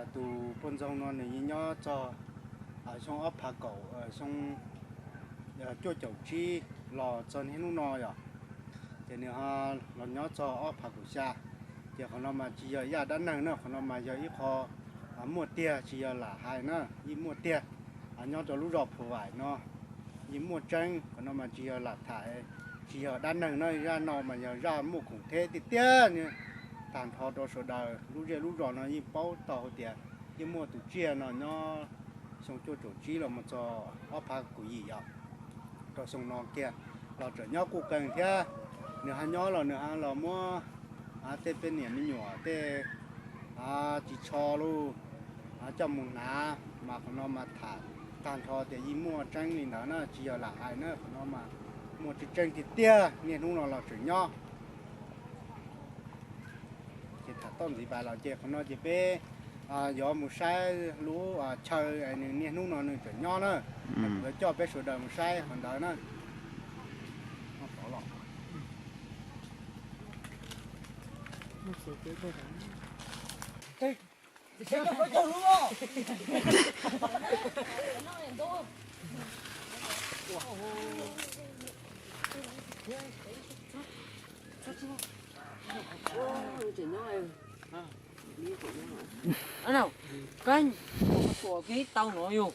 Tus poj ntxoog no nws yeej nyob txog xyoo ob phav kaum, xyoo cuaj caum tsib los txog niaj hnub no yom. Ces nws ho los nyob txog ob phav kaum xya. Ces qhov no mas tsis yog ib yam dab neeg na, qhov no mas yog ib qho muaj tiag, tsis yog lam hais na, yeej muaj tiag. Nyob rau lub zos Phu Vaim no yeej muaj tseeb, qhov no mas tsis yog lam tham, tsis yog dab neeg na, zaj no mas yog zaj muaj khoom theb tiag tiag. Tag nrho rau sawv daws lub zej lub zos no yeej paub tau hais tias yeej muaj tus tsiaj no nyob xyoo cuaj caum tsib los mus txog ob phav kaum yim yom, rau xyoo no kiag los tseem nyob quj qees thiab. Nws ho nyob los nws ho los muab tej peb niam me nyuam tej ris tsho lauj coj mus hnav, mas qhov no mas tham tag nrho tias yeej muaj tseeb li ntawd na, tsis yog lam hais na, qhov no mas muaj tseeb tseeb tiag tiag, niaj hnub no los tseem nyob. Ces tham txog ntxiv pais los ces qhov no ces peb yuav mus saib lub chaw nws niaj hnub no nws tseem nyob na. Yuav coj peb sawv daws mus saib qhov ntawd na. Koj tuam kiag tau no yus.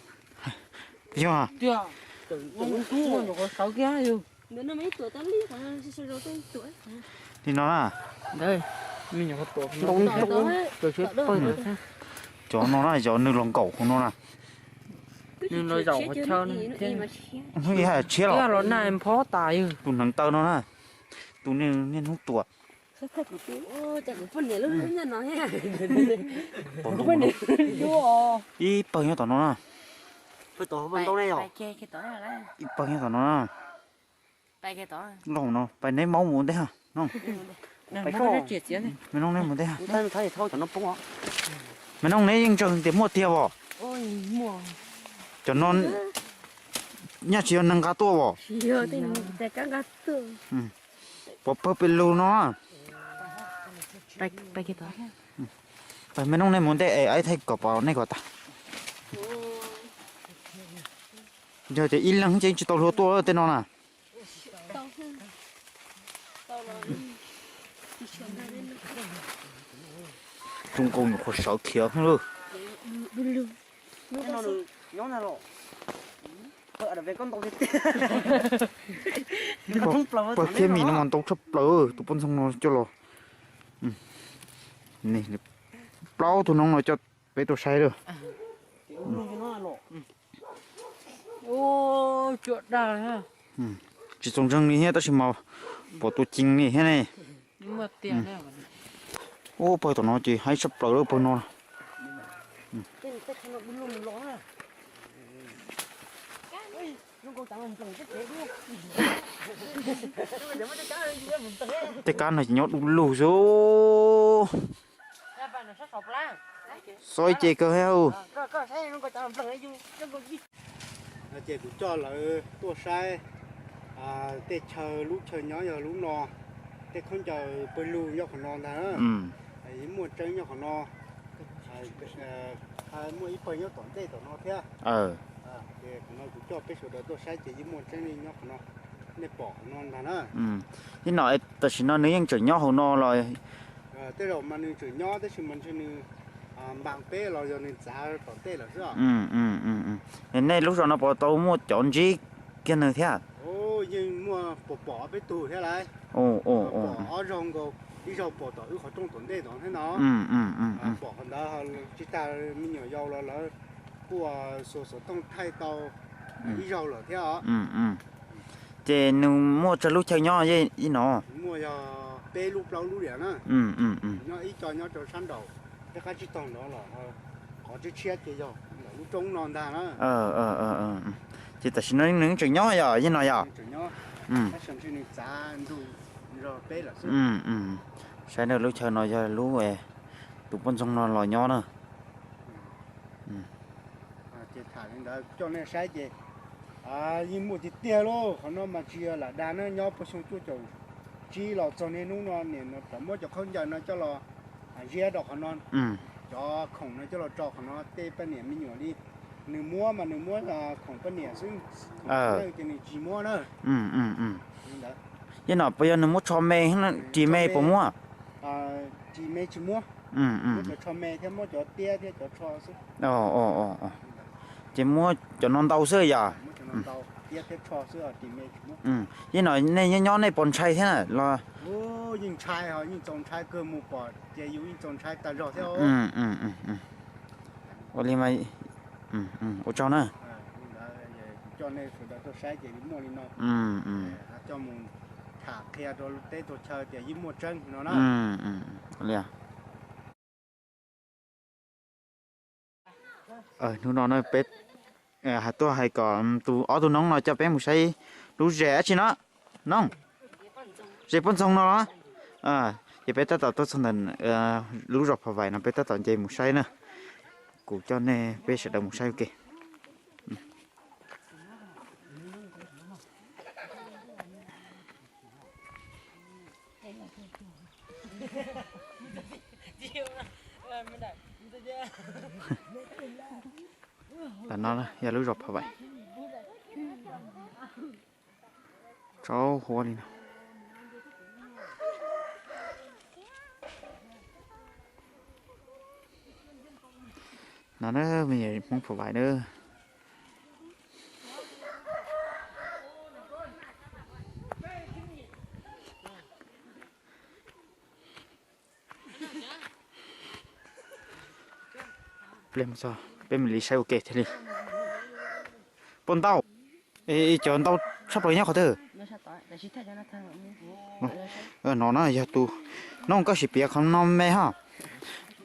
Yog tiag, nyuam qhuav sawv kiag yus. Li no na. Cov no na, cov nws los nkaum hauv no na. Nws los zaum qhov chaw thiab. Hnub ib hais tshiab los los nag nphob tas yus. Tus hneev taw no na, tus niaj hnub tuam. Ib pawg nyob tom no na. Ib pawg nyob tom no na. Loj no, pais neb maub mus ua ntej ha. Me noog neb mus ntej ha. Me noog neb yeej ntseeg tias muaj tiag os. Cov no nyaj tsis yog neeg nqa tuaj os. Pov pawg pes lug no. Pais me noog neb mus ntej es aib thaij kom pom nej kom tas. Yog tias ib leeg ces tsis tau luag tuaj tej no na. Zoo nkauj nyuam qhuav sawv khiav lawm. Pawg thiab mis no mas ntau tshaj plaws, tus poj ntxoog no coj los. Plaub tus noog no coj peb tuaj saib lawm. Tsis txaus ntseeg li thiab tab sis mas pom tus ceev li thiab ne. Ub, pawg tom no ces haib tshaj plaws lawm pawg no. Tej kab no ces nyob du lug xwb. Xob ib ce kawg thiab. Ces kuv coj lawv tuaj saib tej chaw, lub chaw nyob yog lub no, tej khaub ncaws pawg lug nyob qhov no ntag. Muaj tseeb nyob qhov no. Muaj ib pawg nyob tom ntej tom no thiab. Ces qhov no kuv coj peb sawv daws tuaj saib ces yeej muaj tseeb li nyob qhov no. Nej pom qhov no ntag na. Ib no tam sim no nws yeej tseem nyob hauv no los? Tej zaum mas nws tseem nyob tab sis mas ntshe nws npaam peb los yog nws txav tom ntej lawm xwb. Nej lub zos no puas tau muaj cov ntsib kiag nws thiab? Yeej muaj, pom pom peb tug thiab lauj. Pom ob zaug nkaus, ib zaug pom tom wb qhov rooj tom ntej tom thiab no. Pom qhov ntawd tsis tas me nyuam yaus los lawv kuj xuas xov tooj thaij tau ib zaug lawm thiab os. Ces nws muaj tsawg lub chaw nyob ib no? Muaj yog peb lub plaub lub liam na. Nyob ib co nyob rau sab nraum tej qab tsib taug nrad los qhov tshiab tshiab ces yog lub roob no ntag na. Ces tam sim no nws tseem nyob yog ib no yog? Nws txav ntug zog peb lawm xwb. Saib na, lub chaw no yog lub tus poj ntxoog no los nyob na. Ces tham li ntawd coj nej saib ces yeej muaj tiag tiag lauj. Qhov no mas tsis yog lam dag na, nyob puag xyoo cuaj caum tsib los txog niaj hnub no niam no rov muab cov khaub ncaws no coj los ziab rau qhov no. Cov khoom no coj los tso qhov no tej poj niam me nyuam li, nws muab mas nws muab khoom poj niam xwb, ces nws tsis muab na. Yog no puas yog nws muab tsho me, ris me puas muab? Ris me tsis muab, muab cov tsho me thiab muab cov tiab thiab cov tsho xwb. Ces muab cov no ntau xwb yom? Yog no nej nyob nyob nej puas ntshai thiab los? Yeej ntshai, yeej txaus ntshai kawg, mus pom ces yus yeej txaus ntshai tas zog thiab. Ua li mas, ua tsaug na. Coj nej sawv daws tuaj saib ces muaj li no, coj mus tham qhia rau teb rau chaw tias yeej muaj tseeb no na. Hnub no peb hais tuaj hais kom tus ob tug noob no coj peb mus saib lub zes dab tsi no, noob, zes poj ntxoog no los? Ces peb tab tom tuaj txog ntawm lub zos Phom Vaim no peb tab tom nce mus saib na. Kuv coj nej peb sawv daws mus saib ua ke. Tam no yog lub zos Phom Vaim. Tsaub huab li no. No na, me nyuam Hmoob Phom Vaim na. Peb mam li saib ua ke thiaj li. Puas ntau? Cov ntau tshaj plaws nyob qhov twg? No na yog tus, noob koj sim piav qhov no me hos.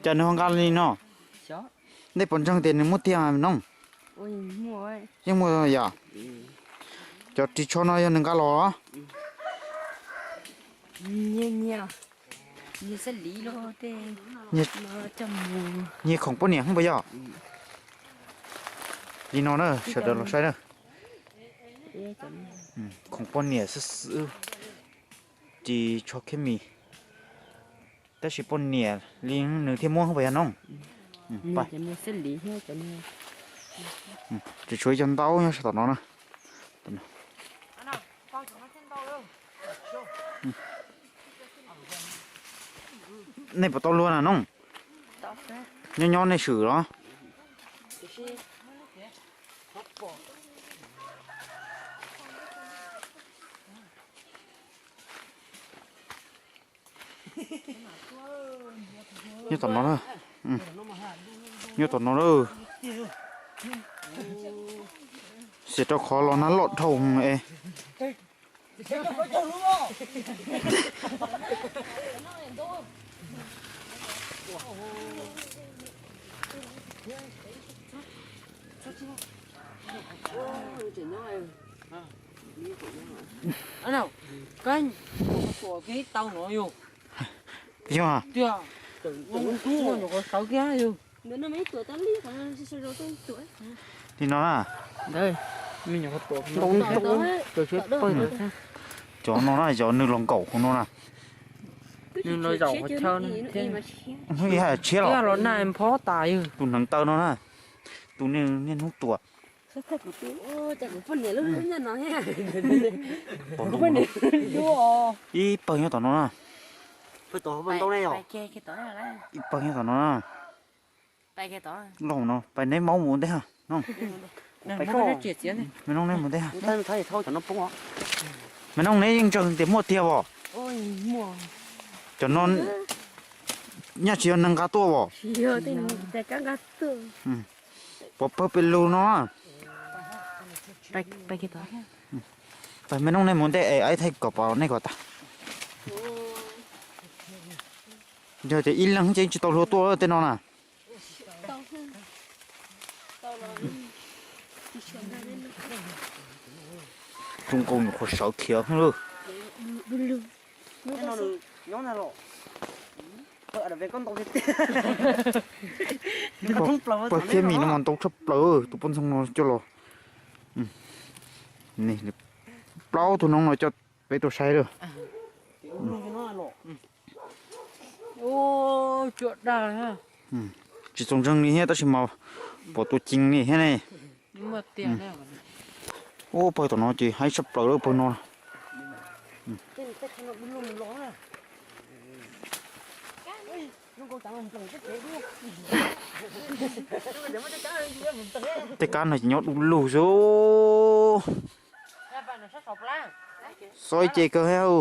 Cas nws ho nqa li no? Nej puas ntseeg tias nws muaj tiag noob? Yeej muaj yom? Cov ris tsho no yog nws nqa los los? Nyiag khoom poj niam hwb puas yog? Li no na, sawv daws los saib na. Khoom poj niam xwb xwb, ris tsho khiab mis. Tab sis poj niam li nws thiaj muab hwb puas yog noob? Tsis tshuav ib co ntaub nyob sab tom no na. Nej puas tau luag na noob? Nyob nyob nej swm los? Nyob tom no na. Nyob tom no lawm. Xiam rau qhov los nag loj dhau es. Yog. Li no na. Cov no na, cov nws los nkaum hauv no na. Hnub ib hais tshiab los, tus hneev taw no na, tus niaj hnub tuam. Ib pawg nyob tom no na. Ib pawg nyob tom no na. Loj no, pais neb maub mus ua ntej ha. Me nooj neb mus ua ntej ha. Me nooj neb yeej ntseeg tias muaj tiag os. Cov no nyaj tsis yog neeg nqa tuaj os. Puas pawg pes lug no? Pais me nooj nej mus ntej es aib thaij kom pom nej kom tas. Yog tias ib leeg ces tsis tau luag tuaj tej no na. Zoo nkaus nyuam qhuav sawv khiav lawm. Pawg khiab mis no mas ntau tshaj plaws, tus poj ntxoog no coj los. Plaub tug noob no coj peb tuaj saib lawm. Cuam dag. Tsis txaus ntseeg li thiab tab sis mas pom tus cees li thiab ne. Ub, pawg tom no ces haib tshaj plaws lawm pawg no. Tej kab no ces nyob du lug xwb. Xob ib ce kawg thiab.